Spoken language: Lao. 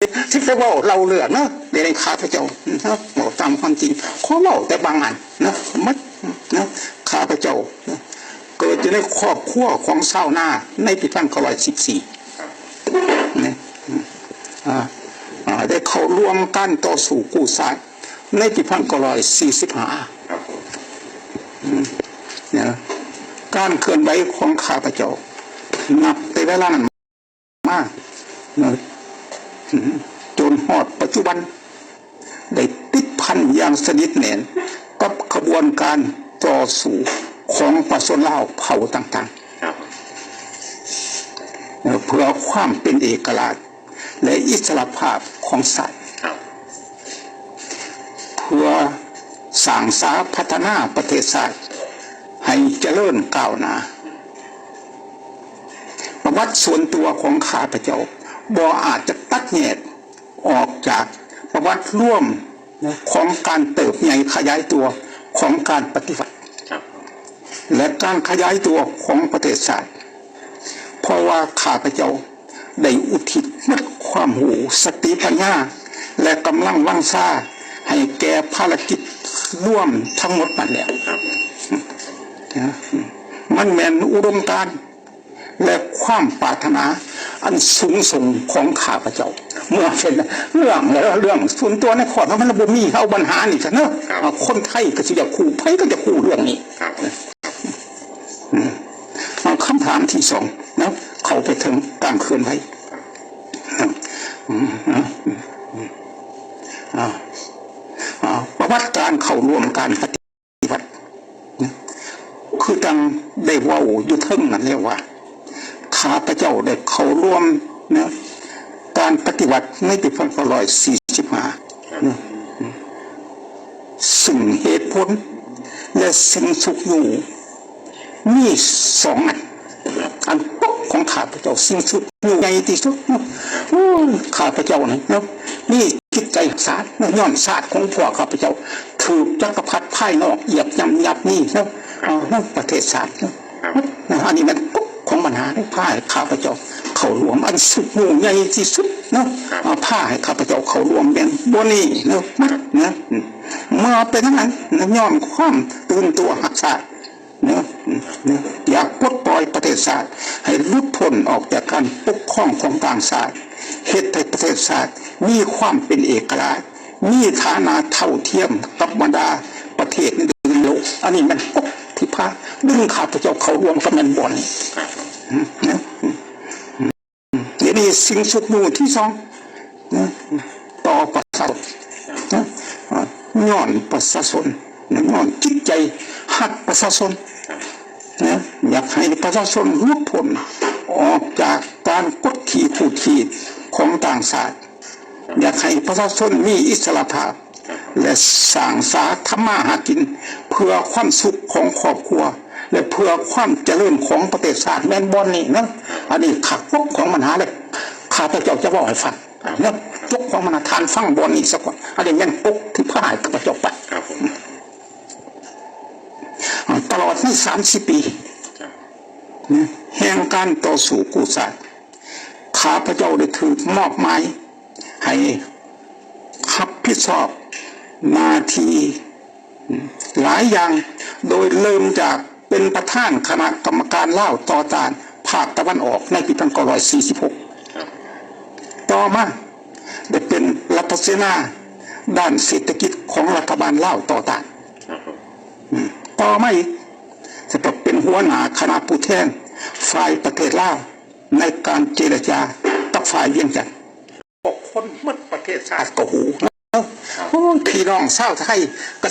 ຊິໄປເວົ້າເລົ່າເລື່ອງເນາະ ໃນຂ້າພະເຈົ້າເນາະ ເວົ້າຕາມຄວາມຈິງ ຂໍເວົ້າແຕ່ບາງອັນເນາະ ໝົດເນາະ ຂ້າພະເຈົ້າເນາະ ເກີດຢູ່ໃນຄອບຄົວຂອງຊາວນາໃນປີພັນເກົ້າຮ້ອຍສິບສີ່ ເນາະ ອາ ອາ ໄດ້ເຂົ້າຮ່ວມການຕໍ່ສູ້ກູ້ຊາດໃນປີພັນເກົ້າຮ້ອຍສີ່ສິບຫ້າ ເນາະ ການເຄື່ອນໄຫວຂອງຂ້າພະເຈົ້າ ນັບແຕ່ເວລານັ້ນ ມາ ເນາະ ຈົນຮອດປັດຈຸບັນ ໄດ້ຕິດພັນຢ່າງສະໜິດແໜ້ນກັບຂະບວນການຕໍ່ສູ້ຂອງປະຊາຊົນລາວເຜົ່າຕ່າງໆ ເພື່ອຄວາມເປັນເອກະລາດ ແລະ ອິດສະຫຼະພາບຂອງຊາດ ເພື່ອສ້າງສາພັດທະນາປະເທດຊາດໃຫ້ຈະເລີນກ້າວໜ້າ. ປະຫວັດສ່ວນຕົວຂອງຂ້າພະເຈົ້າບໍ່ອາດຈະຕັດແຍກອອກຈາກປະຫວັດລວມຂອງການເຕີບໃຫຍ່ຂະຫຍາຍຕົວຂອງການປະຕິວັດ ແລະ ການຂະຫຍາຍຕົວຂອງປະເທດຊາດ, ເພາະວ່າຂ້າພະເຈົ້າໄດ້ອຸທິດໝົດຄວາມຮູ້, ສະຕິປັນຍາ ແລະ ກຳລັງວັງຊາໃຫ້ແກ່ພາລະກິດລວມທັງໝົດນັ້ນແລ້ວ. ມັນແມ່ນອຸດົມການ ແລະ ຄວາມປາດຖະໜາອັນສູງສົ່ງຂອງຂ້າພະເຈົ້າ. ເມື່ອເປັນເລື່ອງ ເລື່ອງສ່ວນຕົວໃນຄອບຄົວ ມັນບໍ່ມີ ເອົາບັນຫານີ້ຊະເນາະ. ຄົນໄທກໍຊິຢາກຮູ້ ໃຜກໍຢາກຮູ້ເລື່ອງນີ້. ອາ ຄຳຖາມທີສອງນະ ເຂົ້າໄປເຖິງການເຄື່ອນໄຫວ ອາ ປະຫວັດການເຂົ້າຮ່ວມການປະຕິ ຕິວັດນະ ຄືດັ່ງໄດ້ເວົ້າຢູ່ເທິງນັ້ນແລ້ວວ່າ ຂ້າພະເຈົ້າໄດ້ເຂົ້າຮ່ວມນະ ການປະຕິວັດໃນປີພັນເກົ້າຮ້ອຍສີ່ສິບຫ້ານະ ຊຶ່ງເຫດຜົນ ແລະ ສິ່ງຊຸກຍູ້ມີສອງອັນ. ອັນປົກຂອງຂ້າພະເຈົ້າ ສິ່ງຊຸກຍູ້ໃຫຍ່ທີ່ສຸດເນາະ ໂອ້ຍ ຂ້າພະເຈົ້ານັ້ນເນາະ ມີຈິດໃຈຮັກຊາດເນາະ ຍ້ອນຊາດຂອງພວກຂ້າພະເຈົ້າຖືກຈັກກະພັດພາຍນອກຢຽບຍ່ຳຫຍາບໝີ່ເນາະ ເນາະ ປະເທດຊາດເນາະ. ອັນນີ້ແມ່ນປົກຂອງບັນຫາເດ້ ພາໃຫ້ຂ້າພະເຈົ້າເຂົ້າຮ່ວມ ອັນຊຸກຍູ້ໃຫຍ່ທີ່ສຸດເນາະ ພາໃຫ້ຂ້າພະເຈົ້າເຂົ້າຮ່ວມແມ່ນບ່ອນນີ້ເນາະ ເມື່ອເປັນຢ່າງນັ້ນ ຍ້ອນຄວາມຕື່ນຕົວຮັກຊາດ ເນາະ ເນາະ ຢາກປົດປ່ອຍປະເທດຊາດໃຫ້ຫຼຸດພົ້ນອອກຈາກການປົກຄອງຂອງຕ່າງຊາດ, ເຮັດໃຫ້ປະເທດຊາດມີຄວາມເປັນເອກະລາດ, ມີຖານະເທົ່າທຽມກັບບັນດາປະເທດອື່ນໃນໂລກ. ອັນນີ້ແມ່ນປົກທີ່ພາດຶງຂ້າພະເຈົ້າເຂົ້າຮ່ວມກັບແມ່ນບ່ອນນີ້ ເນາະ. ດຽວນີ້ສິ່ງຊຸກຍູ້ທີສອງນະ ຕໍ່ປະຊາຊົນນະ ຍ້ອນປະຊາຊົນນະ ຍ້ອນຈິດໃຈຮັກປະຊາຊົນນະ ຢາກໃຫ້ປະຊາຊົນຫຼຸດພົ້ນອອກຈາກການກົດຂີ່ຂູດຂີດຂອງຕ່າງຊາດ, ຢາກໃຫ້ປະຊາຊົນມີອິດສະຫຼະພາບ ແລະ ສ້າງສາທຳມາຫາກິນເພື່ອຄວາມສຸກຂອງຄອບຄົວ ແລະ ເພື່ອຄວາມຈະເລີນຂອງປະເທດຊາດ ແມ່ນບ່ອນນີ້ນະ. ອັນນີ້ຄັກປົກຂອງບັນຫາເລີຍ ຂ້າພະເຈົ້າຈະເວົ້າໃຫ້ຟັງນະ ປົກຂອງບັນຫາ ທ່ານຟັງບ່ອນນີ້ສາກ່ອນ. ອັນນີ້ແມ່ນປົກທີ່ພາໃຫ້ຂ້າພະເຈົ້າໄປ ຕະຫຼອດໃນສາມສິບປີນະ ແຫ່ງການຕໍ່ສູ້ກູ້ຊາດ ຂ້າພະເຈົ້າໄດ້ຖືກມອບໝາຍໃຫ້ຮັບຜິດຊອບໜ້າທີ່ຫຼາຍຢ່າງ ໂດຍເລີ່ມຈາກເປັນປະທານຄະນະກຳມະການລາວຕໍ່ຕ້ານພາກຕາເວັນອອກໃນປີພັນເກົ້າຮ້ອຍສີ່ສິບຫົກ ຕໍ່ມາໄດ້ເປັນລັດຖະເສນາດ້ານເສດຖະກິດຂອງລັດຖະບານລາວຕໍ່ຕ້ານ ຕໍ່ມາອີກ ຈະເປັນຫົວໜ້າຄະນະຜູ້ແທນຝ່າຍປະເທດລາວ ໃນການເຈລະຈາກັບຝ່າຍວຽງຈັນ. ພວກຄົນໝົດປະເທດຊາດກໍຮູ້ເນາະ ໂອ້ຍ ພີ່ນ້ອງຊາວໄທກໍ